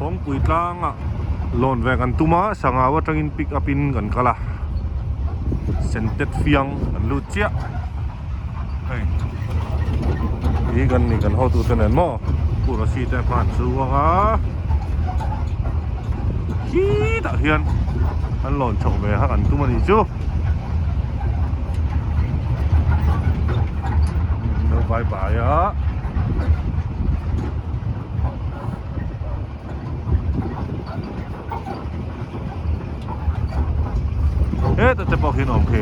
Phawngpui tlangah lawn ve kan tum a, sangau atangin pick up in kan kal a, sentet fiang kan lut chiah hei hi kan ni kan hotu te nen maw Pu Rosy te hman chu ang a khitah hian an lawn chhoh ve kha kan tum a nih chu. Lo bye bye a. Heta te pawh khian awm khi.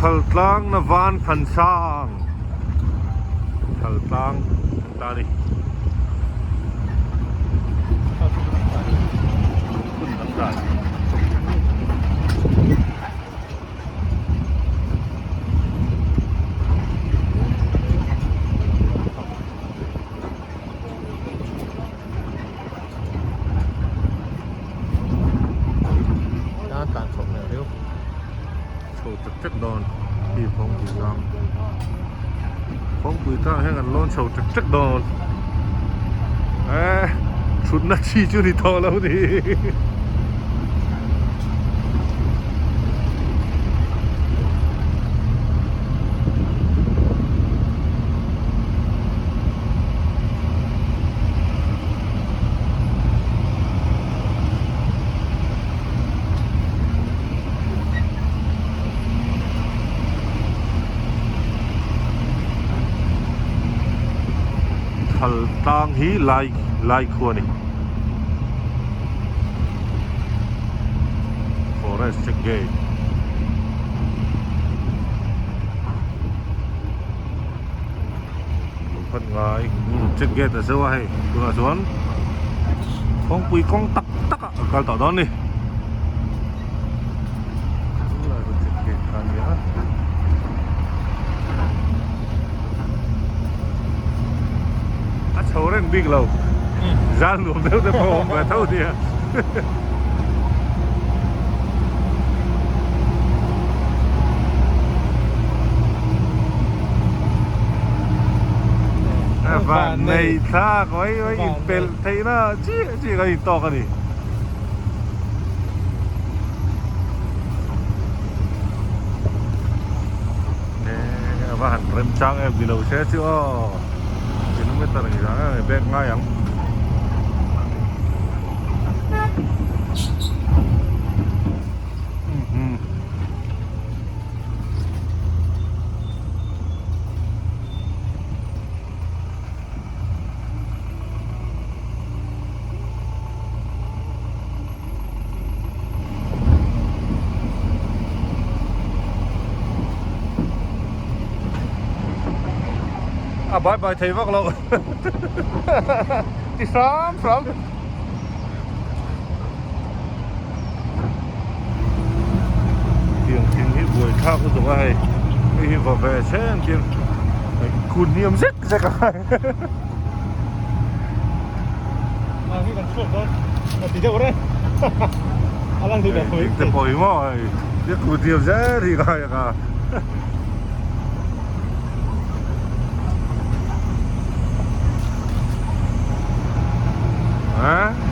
Thal tlang na van than sang thal tlang ta ni hun dang dan. Tan tlan chho hmel riau. Chho tek tek dawn hi Phawngpui tlang. Phawngpui tlang hian kan lawn chho tek tek dawn. Eh thutna chi chu ni tawh lo ni. Thal tlang hi lai lai khua a ni forest check gate. Khat ngai check gate a zeuh a hei tunah chuan kawngpui kawng tak tak ah a kal tawh dawn a ni chulai chu check gate kha a nia a chho reng bik lo zan nuam deuh te pawh a awm ve tho nia. Van nei thlak oi oi in pelh theih na chiah chiah kan in tawk a ni. A va han rem chang em ni lo se chu aw kilometer ang zah em bag ngai ang. A bye bye thei vak lo ti hram hram. Tiang thing hi buai thlak lutuk a hei hei hi va ve chen tir kun hniam zek zek a Ah hi kan chhuak dawn a ti deuh reng a lang duh lo te pawh hi maw hei hi kun hniam zet hi ka ka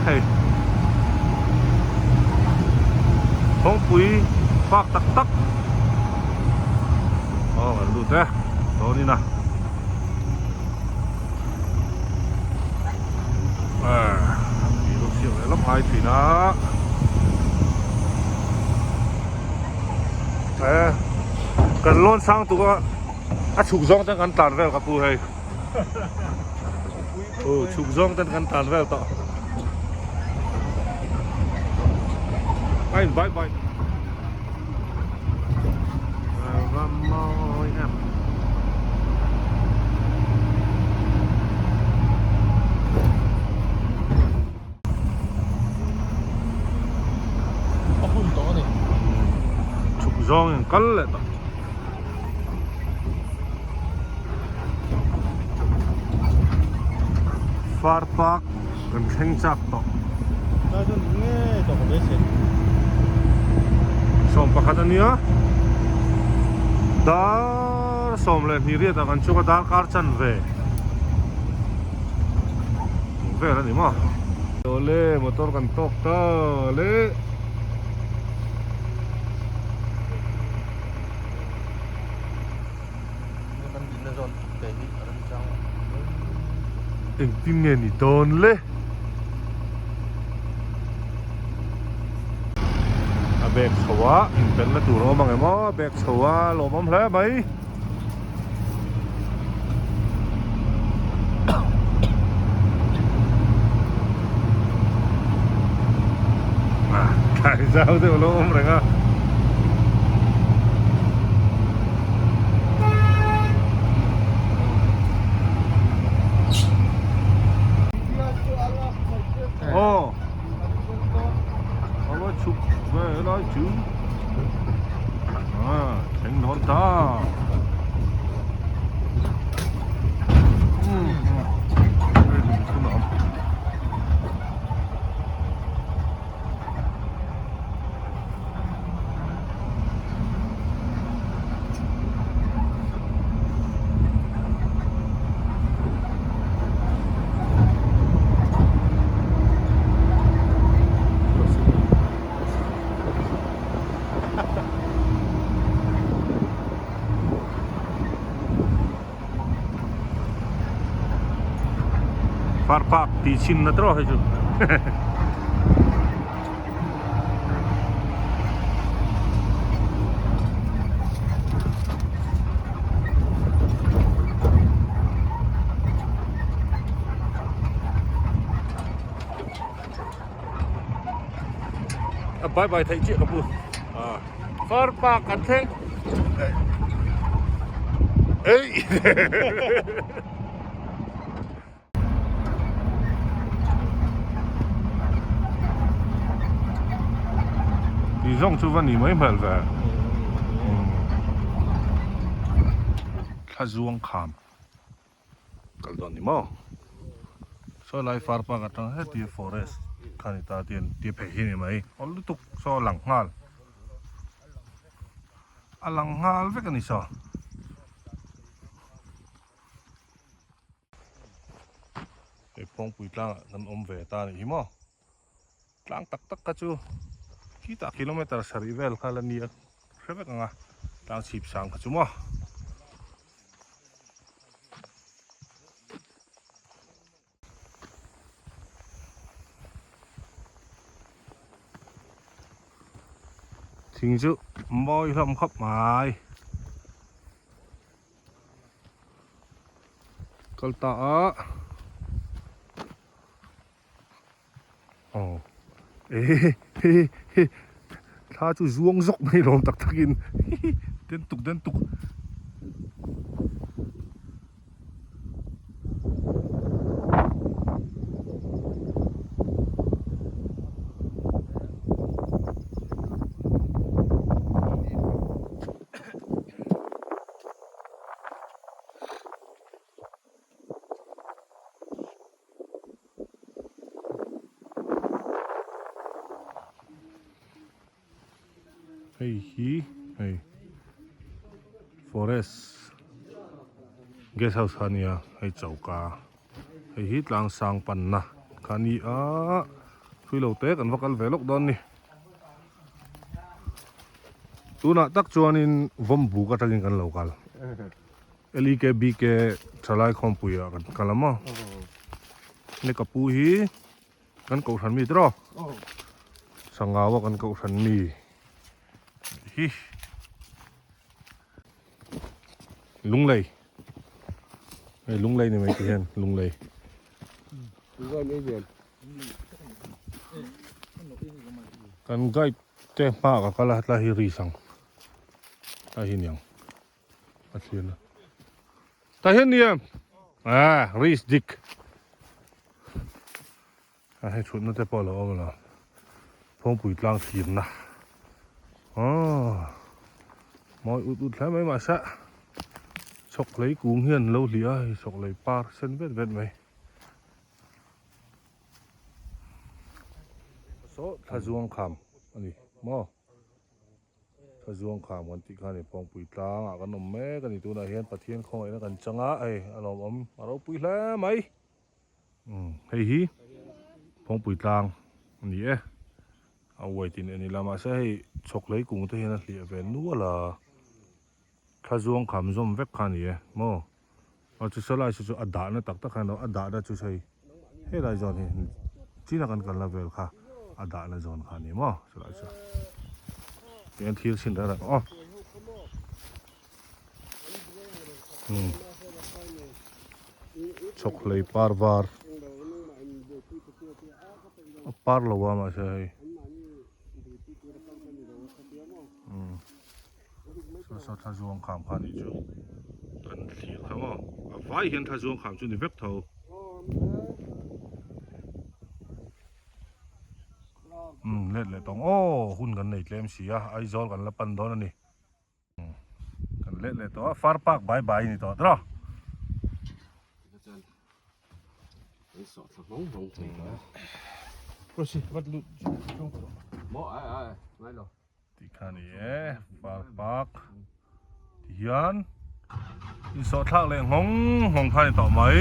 hei kawngpui fak tak tak aw kan lut e dawn in a ah tih siam leh lawk ngai thin a e kan lawn sang tuk a a chhuk zawng ten kan tlan vel ka pu hei aw chhuk zawng ten kan tlan vel tawh a in bye bye mawi em. A hun tawh a ni. Zawngin kal leh tawh. Far park kan thleng chak tawh. 11 a nia. Dar 12 ah kan chhung a darkar chanve vel a ni maw. Awle motor kan tawk ta le. Engtin nge ni dawn le? A bag chho a inpelhna tur a awm ang em aw a bag chho a lawmawm hle mai. Tlai zau deuh a lo awm reng a. Aw a va chhuk ve helai chu a thleng dawn ta. Far park tih chhin na tawh hei chu A bye bye theih chiah ka pu Far park kan thleng Ei Tih zawng chu va ni mai hmel ve Thla zuang kham kal dawn ni maw saw lai far park atang heti forest kha ni ta tian tia phei hi ni mai aw lutuk saw a lang nghal a lang nghal vek a ni saw. Hei Phawngpui tlangah kan awm ve ta anih hi maw tlang tak tak kha chu khitah kilometer sarih vel kha la nia hre vek ang a tlang chhip sang kha chu maw. Thing chu mawi hlawm khawp mai. Kal ta a. Aw e he he thla chu zuang zawk mai lawm tak tak in den tuk den tuk. Hei hi hei forest guest house kha a nia hei choka hei hi tlang sang panna kha a ni a thui lo te kan va kal ve lawk dawn a ni. Tunah tak chuanin Vawmbuk atangin kan lo kal. LEKBK thalai khawmpuiah kan kal a maw. Ni ka pu hi kan kohhran mi tiraw? Sangaua kan kohhran mi hi Lunglei. Hei Lunglei ni mai ti hian Lunglei. Kan guide te hma ka kal a tlai hi ri sang tlai hi niang a thlir na tlai hian ni em ah ris dik a hei thutna te pawh a lo awm a lo phawngpui tlang thlir na aw. Mawi ut ut hle mai mahse chhawkhlei kung hian an lo hliah a hei chhawkhlei par sen vet vet mai. Saw thla zuang kham a ni maw thla zuang kham kan tih kha a ni pawngpui tlangah kan awm mek a ni tunah hian Pathian khawngaihna kan chang a hei a lawmawm a ropui hle mai. Umm hei hi phawngpui tlang a ni e a uai tin en ila mahse hei chhawk lei kung te hian a hliah ve nual a thla zuang kham zawm vek kha a ni e maw aw chu sawlai saw chu a dahna tak tak khan a dahna chu hei helai zawn hi china kan kalna vel kha a dahna zawn kha a ni maw sawlai chu tihian thil chhin reng reng aw. Umm chhawkhlei par var a par lo a mahse hei umm saw saw thla zuang kham kha anih chu kan thlir kha maw a vai hian thla zuang kham chu ni vek tho. Umm let leh tawng aw hun kan nei tlem si a Aizawl kan la pan dawn a ni. Kan let leh tawh a far park bai bai ni tawh tawh. Tih kha ni e far park ti hian insawh thlak leh nghawng nghawng kha ni tawh mai.